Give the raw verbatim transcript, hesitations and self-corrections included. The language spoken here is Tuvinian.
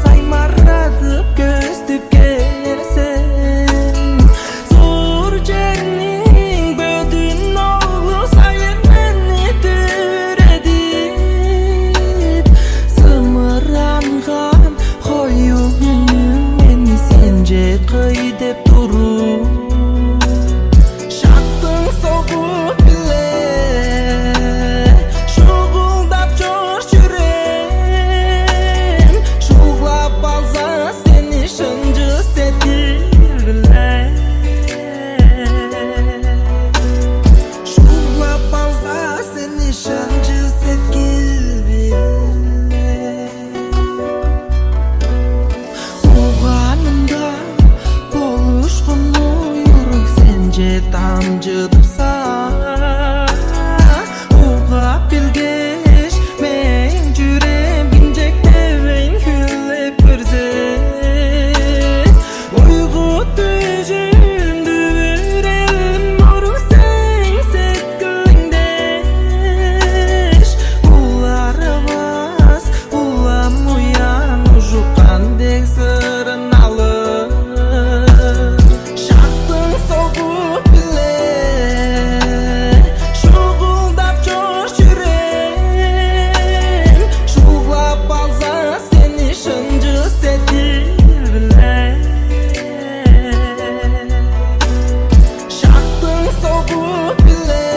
Саймарадып көстүп келсең, сур черниң бөдүүн оглу сайын мени дүвүредип, сымыранган хоюңнуң мени сенче кый деп туруп, шактың согу-биле шугулдап чор чүрээм. Шуглап алза сени шынчы сеткил-биле. Шуглап алза сени шынчы сеткил-биле. Угаанымда болушкунну уйруг сенче дамчыдыпса, угап билгеш, мээң чүрээм кинчектевейн хүлээп көрзе, уйгу-дүжүм дүвүрелим орук сээң сеткилиңде дээш, уларывас улам уян ужуккан дег сырын алыр. Шактың согу-биле шугулдап чор чүрээм. Шуглап алза сени шынчы сеткил-биле. Шактың согу-биле